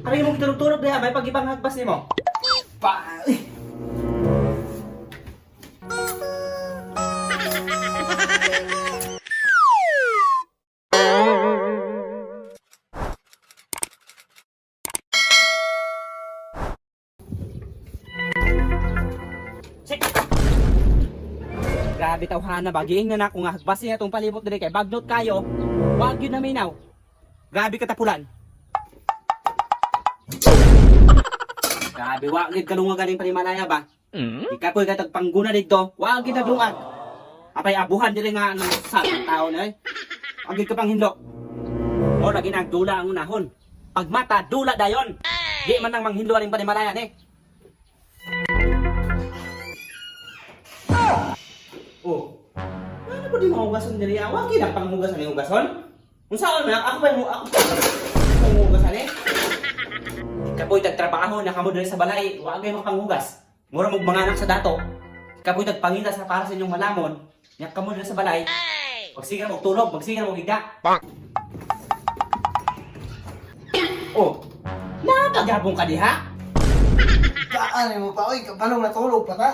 Aray mo gitulog-tulog diha, may pagipanghagbas nimo. Pa. Sik. Grabe tawhana ba, giing na nako nga hagbas niya tong palibot diri kay bagnot kayo. Wag yun na minaw. Grabe katapulan. Grabe wa gid kalungag ganing panimalaya ba. Ikapoy katag pangguna didto, wa gid naglungag. Apay abuhan diri nga ng sa tao na eh. Agid ka pang hinlo. O lagi nang dula ang unahon. Pagmata dula dayon. Di man nang manghinlo aning panimalaya ni. Oh. Ano po di mahugason diri? Wa gid ang panghugasan ni hugason. Unsaon man ako pa mo ako pa panghugasan eh. Kapoy tagtrabaho na kamo diri sa balay, wa gay makapanghugas. Mura mog mga anak sa dato. Kapoy tagpangita sa para sa inyong malamon. Nya kamo diri sa balay. Magsiga mo tulog, magsiga mo higda. Oh. Nakagabong ka diha? Kaan mo pa oy, kabalong natulog pa ka.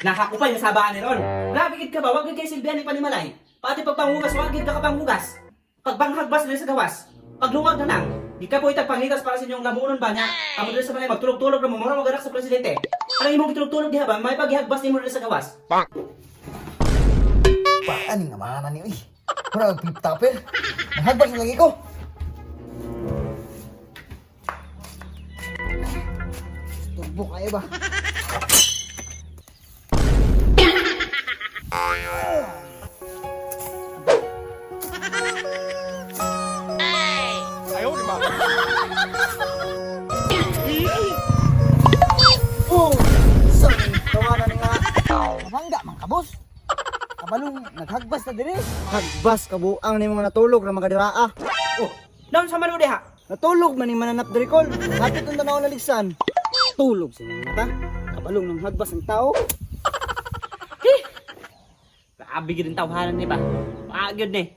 Nakakupay na sabaan ni Ron. Grabe gid ka ba? Wag gid kay silbihan ni panimalay. Pati pagpanghugas, wag gid ka kapanghugas. Pagbanghag-bas diri sa gawas. Paglungag na lang. Di ka po itagpangitas para sa inyong lamunon ba niya? Amo diri sa balay magtulog-tulog ra mo mura mo ganak sa presidente. Ano imong gitulog-tulog diha ba? May paghihagbas nimo diri sa gawas. Pa ani nga mana ni oy. Mura og flip topper. Nahagbas na lagi ko. Turbo kayo ba? Oh, sorry. Tawanan nga. Mangga man ka, boss. Kabalong naghagbas na diri. Hagbas ka buang ni mga natulog ra magadiraa. Oh, naon sa man mo diha? Natulog man ni mananap diri kol. Hapit unta na ako naligsan. Tulog sa mga mata. Kabalong nang hagbas ang tao. Grabe gid ang tawhanan ni ba? Wa gyud ni.